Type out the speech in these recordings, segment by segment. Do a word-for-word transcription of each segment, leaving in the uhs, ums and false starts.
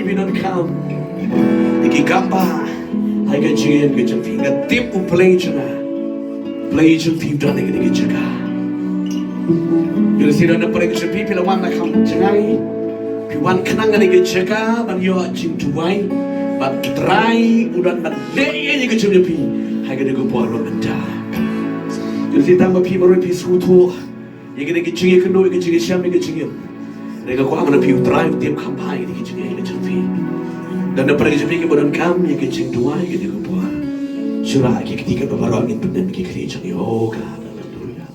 Phi donkam ïa ki kambah ha ka jingim ka jong phi. Nga tip U Blei jong nga, U Blei jong phi u don ha kane ka jaka. Ïoh lehse don na pdeng jong phi, phi la wan na kham jngai. Phi wan khnang ha kane ka jaka ban ïoh jingduwai, bad U Trai u don ban leh ïa ka jingim jong phi ha kane ka por ba mynta. Ïoh lehse tang ba phi marwei phi sngewthuh ïa kane ka jingïakynduh, ïa ka jingïashem, ïa ka jingïa. Hynrei nga kwah ban ong ïa phi, U Trai u tip kham bha ïa kane ka jingïa, ïa ka jong phi. Don na pdeng jong phi kiba donkam ïa ka jingduwai ïa kane ka por? Shu rah ki kti katba baroh ngin pyndem ki khlieh jong ngi. Oh God, haleluya.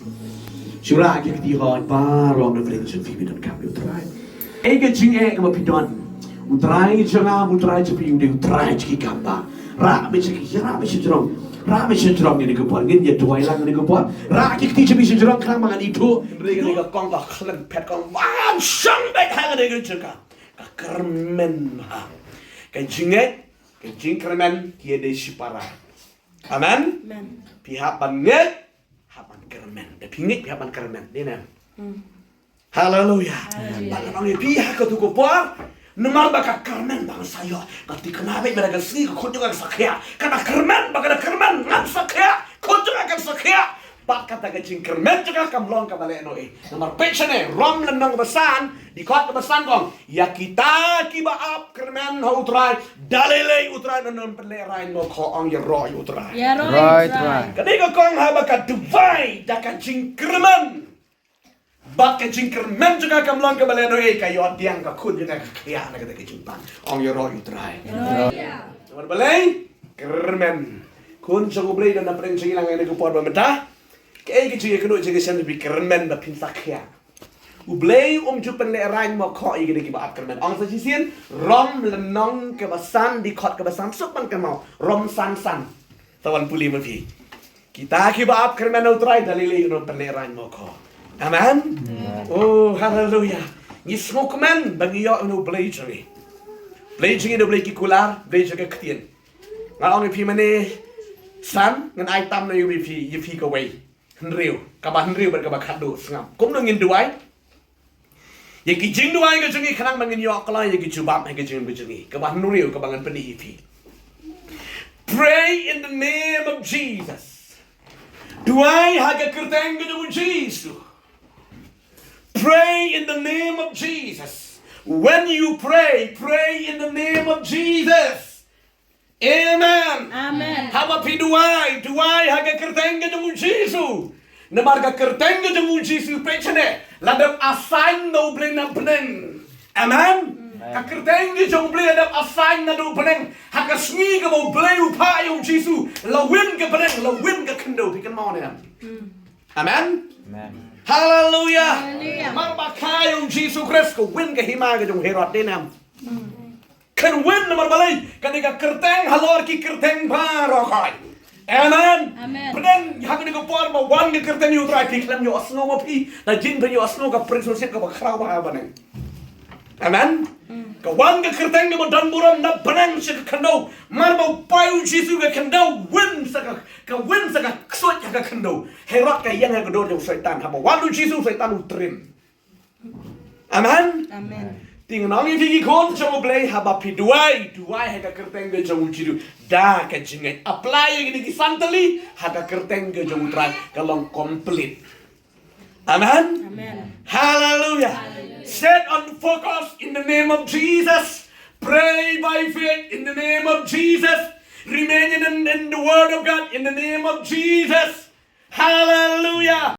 Shu rah ki kti hoi, baroh na pdeng jong phi ba donkam ïa U Trai. Ïa ka jingeh kaba phi don, U Trai jong nga, U Trai jong phi u dei U Trai jong ki kambah. Rah beit sha ki, rah beit sha jrong. Rah beit sha jrong ïa kane ka por. Ngin ïa duwai lang ïa kane ka por. Rah ki kti jong phi sha jrong khnang ba ngan ithuh. Hynrei kane ka kong ka khlem phet, kong wan shong beit ha kane ka jaka. Ka kyrmen ha ka jingngeit, ka jingkyrmen ki ïa dei shipara. Amen. Amen. Phi hap ban ngeit, hap ban kyrmen. Da phi ngeit phi hap ban kyrmen. Dei ne? Haleluya. Haleluya. Ba ngan ong ïa phi ha kato ka por, namar ba ka kyrmen ba ngan sa ïoh, ka thikna beit ba da ka sngi ka khun jong nga kan sa khiah. Ka da kyrmen, ba ka da kyrmen ngan sa khiah, khun jong nga kan sa khiah. Bad kata ka jingkyrmen jong nga kam long kaba lehnohei. Namar peit shane, Rom lynnong kaba san, dkhot kaba san ka ong, ïa kita kiba ap kyrmen ha U Trai, da lei lei U Trai un pynlehraiñ mo kho. Ong ïaroh ïa U Trai. Ïaroh ïa U Trai. Ka dei ka kong haba ka duwai da ka jingkyrmen bad ka jingkyrmen jong ka kam long kaba lehnohei, ka ïoh pdiang, ka khun jong ka ka khiah na kata ka jingpang. Ong ïaroh ïa U Trai. Namar balei? Kyrmen. Khun jong U Blei, don na pdeng jong ngi lang ha kane ka por ba mynta. Kaei ka jingïakynduh, jingïashem, ba phi kyrmen ba phin sa khiah? U Blei um ju pynlehraiñ mo kho ïa kine kiba ap kyrmen. Ong sa shisien, Rom lynnong kaba san, dkhot kaba san, suk ban kynmaw. Rom san san. Sa wan pule ma phi. Kita kiba ap kyrmen ha U Trai, da lei lei un pynlehraiñ mo kho. Amen. Amen. Oh, haleluya. Ngi sngewkmen ba ngi ïoh na U Blei jong ngi. Blei jong ngi da Blei ki kular, Blei jong ka ktien. Nga ong ïa phi mane san, ngan ai tam na ïa phi, ïa phi kawei. Hynriew, kaba hynriew bad kaba khatduh, sngap. Kumno ngin duwai? Ïa ki jingduwai ka jong ngi khnang ba ngin ïoh kloi ïa ki jubab ha ka jingim ka jong ngi. Kaba hynriew kaba ngan pyni ïa phi. Pray in the name of Jesus. Duwai ha ka kyrteng ka jong U Jisu. Pray in the name of Jesus. When you pray, pray in the name of Jesus. Amen. Amen. Haba phi duwai, duwai ha ka kyrteng ka jong U Jisu. Namar ka kyrteng ka jong U Jisu, peit shane, la dep assign da U Blei na bneng. Amen. Amen. Ka kyrteng ka jong U Blei la dep assign na da U Blei. Ha ka sngi kaba U Blei u phah ïa U Jisu, la win ka bneng, la win ka khyndew, phi kynmaw ne em? Amen. Amen. Haleluya. Haleluya. Mar ba kha ïa U Jisu Khrist ka win ka hima ka jong u Herod, dei ne em? Kan win namar balei? Kane ka kyrteng halor ki kyrteng baroh. Amen. Amen. Pdeng ha kane ka por ba wan ka kyrteng U Trai, phi khlem ïohsngew ma phi, na jin phi ïohsngew ka prisonership kaba khraw bha ha bneng. Amen. Ka wan ka kyrteng kaba don burom na bneng sha ka khyndew. Mar ba u pai U Jisu, ka khyndew win sa ka, ka win sa ka ksuid ha ka khyndew. Herod ka ïeng ha ka dur jong u Soitan. Haba wan U Jisu, Soitan u triem. Amen. Amen. Te ngan ong ïa phi ki khun jong U Blei, haba phi duwai, duwai ha ka kyrteng ka jong U Jisu da ka jingngeit. Apply ïa kine ki san tylli ha ka kyrteng ka jong U Trai, ka long complete. Amen. Amen. Hallelujah. Hallelujah. Set on focus in the name of Jesus. Pray by faith in the name of Jesus. Remain in, in the word of God in the name of Jesus. Haleluya.